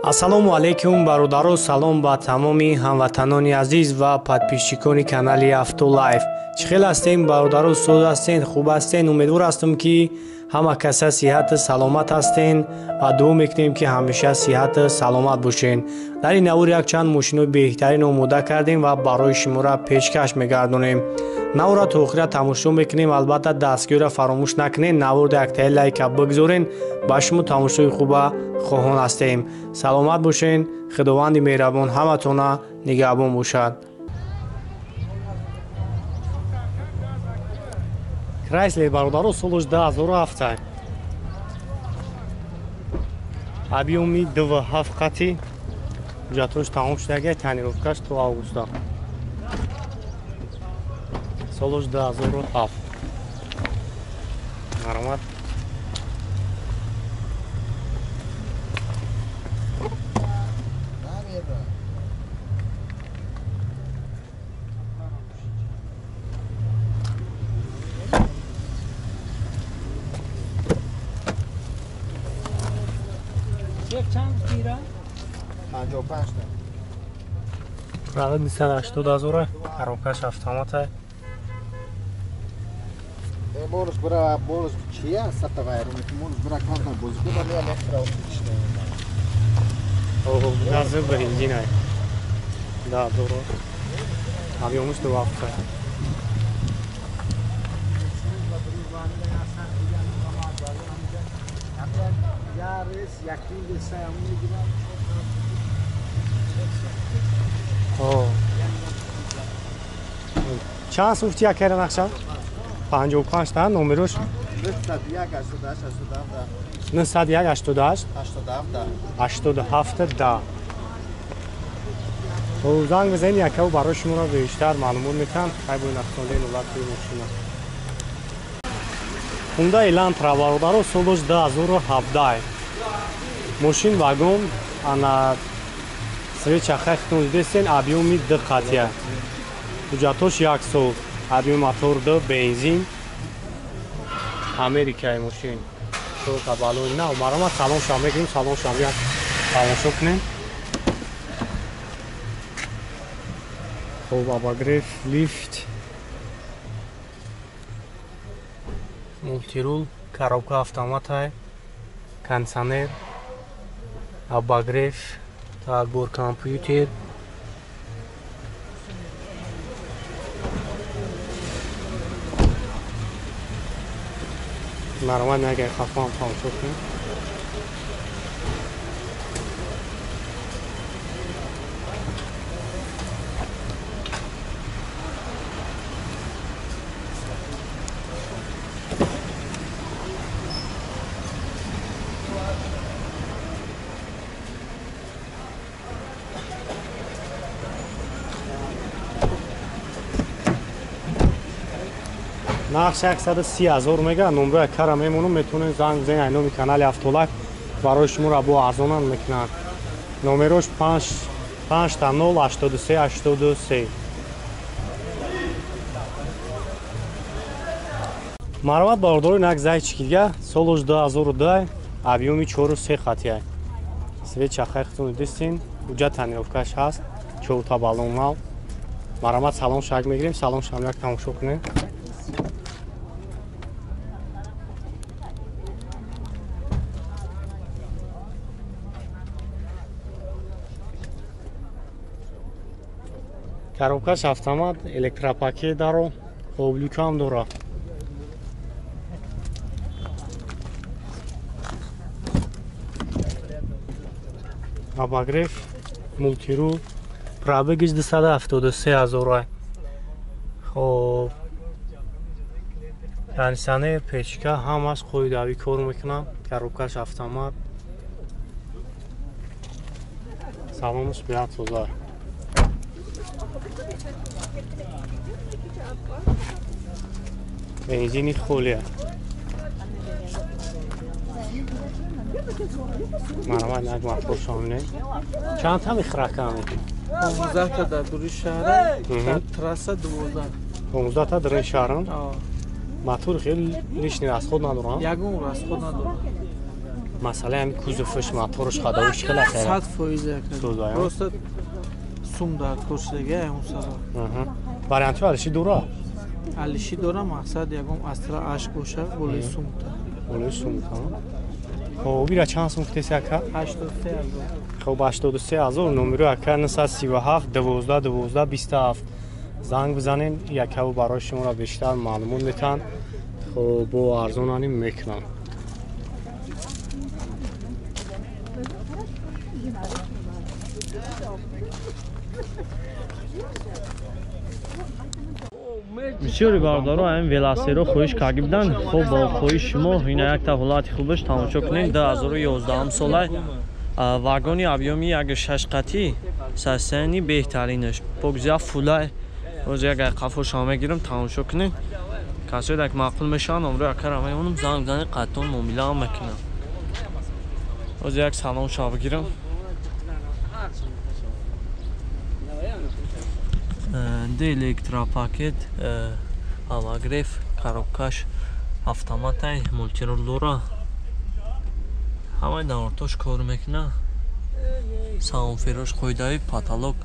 Ассалому алайкум бародаро, салом ба тамоми ҳамватанони азиз ва подписчикони канали Автолайф. Чӣ хел ҳастем бародаро, соз ҳастен, хуб ҳастен? Умедвор ҳастам ки ҳама каса сиҳату саломат ҳастен ва дуо мекунем ки ҳамеша сиҳату саломат бошен. Дар ин навор якчанд мошинои беҳтарин омода кардем ва барои шуморо пешкаш мегардонем. Наворро то охира тамошо мекунем, албатта дастгиҳоро фаромӯш накунед, наворро яктаи лайка бигзорен. Ба шумо тамошои хуба хоҳон ҳастем. Саломат бошен, Худованди меҳрабон ҳаматона нигаҳбон бошад. Крайслер бародаро солаш 2007. Объёми 2,7 қати, ҳуҷҷатҳош тамом шудагия, тонировкаш то августа. Солаш 2007. Марҳамат. Чанд 55 та. Правда 280 ҳазора, коробкаш автомата. Бонус бра, бонус чия сатавай, бонус бра канта бозику да не электро отлично. О, газы бензин. Да, дорого. Объёмуш 2 авто. Чанд суфти якера нақша? 55 та, номерош 901 88 87 10. Занг бизанед, якаву барои шуморо бештар маълумот метаҳам. Хай бо нақшонаи нулати мошина. Хунда Элантра бародаро солаш 2017. Мошин вагон ана свеча хехтон дидестен, объёми 2 қатия. Ҳуҷҷатҳош 1 сол, объём мотор 2, бензин. Америкаи мошин. Шока балони нав. Марҳамат, салон шам мегирем, салон шам як тамошо кунем. Хоб, обогрев, лифт, мултирул, коробка автомата, кондиционер, обогрев, так бор компютер. Марҳамат, нагай хафам тамошо кунем. Нарх 130 ҳазор мега, номрои кара мемонам, метавонед занг бизанед ай номи канали Автолайф, барои шуморо бо арзонан мекунанд. Номерош 5 5 0 83 83. Марҳамат бародаро, як зайчики дига, солаш 2002, объёми 4,3 қатия. Свеча хайхтон дидестин, ҳуҷҷат тонировкаш ҳаст, 4 та баллон нав. Марҳамат, салон шак мегирем, салон шам як тамошо кунем. Коробкаш автомат, электропакет даро, облюкам дора. Обогрев, мултирул, пробегиш 273 ҳазор. Хоб, кондиционер, печка ҳамаш қоидавӣ кор мекунам. Коробкаш автомат. Салонаш беҳад соза. Бензини холия. Марҳамат, як мотор шомилем. Чанд та мехракаме? 15 та дар дури шаҳр, дар трасса 12. 15 та дар шаҳр? Мотор хеле лишний расход надорам. Ягон расход надорам. Масъалаи ҳами кузовш, моторш, ходовиш хеле 100% ака. Просто сум дар кор шудага он сабаб. Вариантҳо алиши дора? Алиши дора, мақсад ягон Астра 8 боша, болои сумта. Болои сумта. Хоб, ира чанд сум кутеси ака? 83 000. Хоб, 83 000 номеро ака 937 12 12 27. Занг бизанен, якаву барои шуморо бештар маълумот метаҳанд. Хоб, бо арзонаним мекунанд. Бисёри бародаро ҳамин велосиперо хоҳиш карда буданд. Хоб, бо хоҳиши шумо ина якта ҳолати хубаш тамошо кунед. 2011 сола вагони объёми 1.6 қатӣ састани беҳтаринаш. Покзия фулай. Боз як қафошам мегирам, тамошо кунед. Касое ки маъқул мешаванд, номро акара мемонам, занг бизанед, қатъан муомила ҳам мекунам. Боз як салом шав бигирам. Д электропакет, обогрев, коробкаш автоматай, мультирул дора. Ҳамаи давртош кор мекунад. Саунферош қоидави, потолок,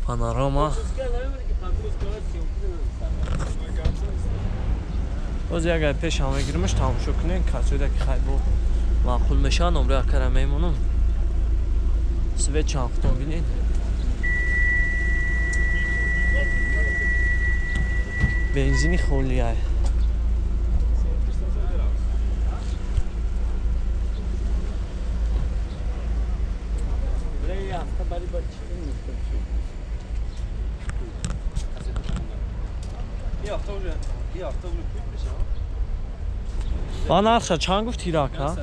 панорама. Боз як гай пешам мегиримаш, тамошо кунед. Касоеда ки хайбо маъқул мешавад, номро акара мемонам. Свет чанхтон бинед. Бензини холиай. Ба нарха чанд гуфт ирака?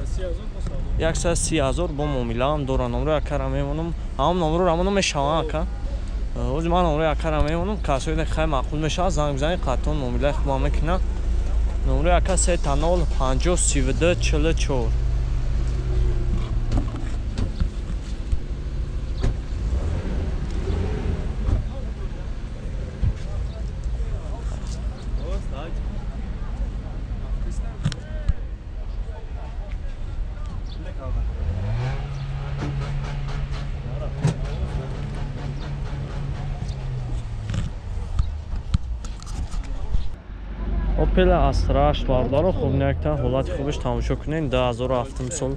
130 000 бо муомилаам дора. Номро акара мемонам. Ҳамон номро рамонам мешавам ака. Оз ман номро акара мемонам. Касое ки хай маъқул мешавад, занг бизанед, қатъан муомилаи хубам мекунад. Номро ака 3 0 50 32 44. Opel Astra 8 бародаро, хуб якта ҳолати хубаш тамошо кунед. 2007 сол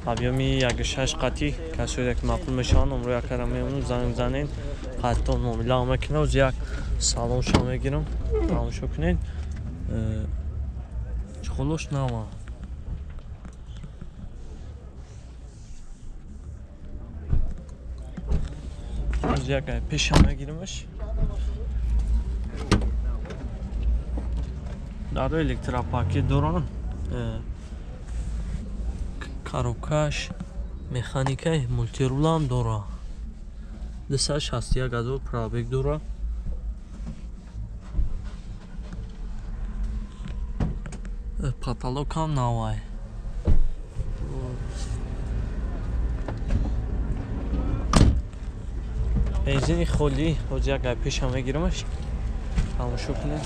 объёми 1.6 қатӣ. Касое ки маъқул мешаванд, номро якара мемонам, занг бизанед, қатъан муомила мекунам. Оз як салоншо мегирам, тамошо кунед. Чхолош нава. Оз як пешам мегирамаш. Дар электропакет доранд, коробкаш, механикаи мультирулам дора. 261 000 пробег дора. Потолок ҳам навай. Бензини холӣ, ҳоз як гай пешам мегирамаш, тамошо кунед.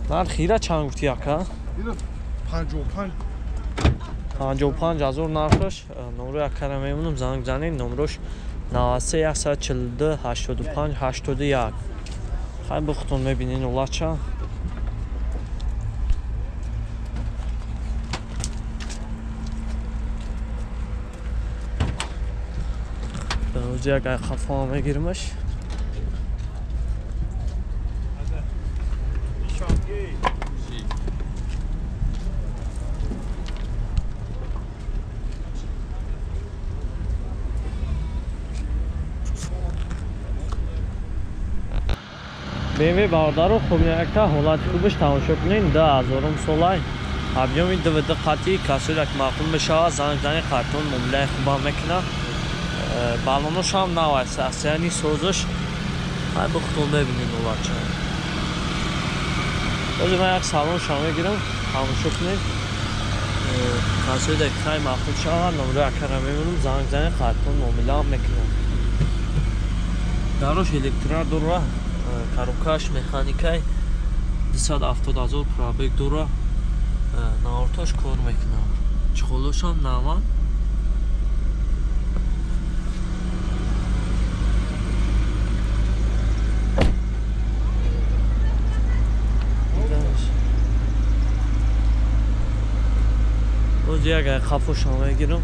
Нархи ира чанд гуфти ака? 55. 55 000 нархаш. Номро акара мемонам, занг бизанед. Номрош 93 142 85 81. Хай бухтон мебинед улача. Оз як ай хафо мегиримаш. BMW бародаро, хуб якта ҳолати хубаш тамошо кунед. 2000 солай объёми 2 қатӣ. Касое ки маъқул мешавад, занг бизанед, қатъан муомилаи хубам мекунад. Балонош ҳам нав аст, асияни созаш. Хай бухтон мебинед улача. Оз ман як салоншам мегирам, тамошо кунед. Касое ки хай маъқул шавад, номро акара мемонам, занг бизанед, қатъан муомилаам мекунад. Дарош электра дора, коробкаш механикай, 270 ҳазор пробег дора, наортош кор мекунад. Чиқолошам наван. Оз як қафошам мегирам.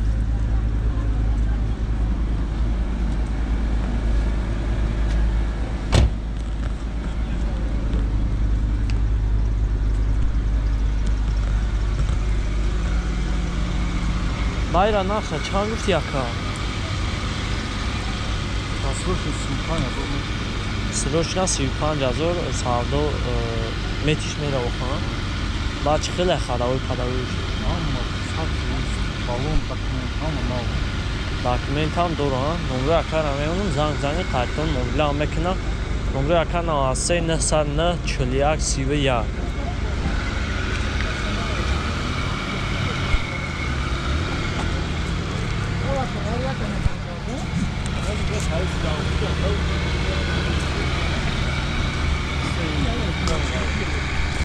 Байра нарха чанд гуфти ака? Срочно 35 ҳазор савдо метиш меравохам. Баъд чӣ хеле харавой падавой шуд? Документам дорам. Номрои акара меонам, занг зани қайтон мобилам мекунам. Номрои ака 93 909 41 31.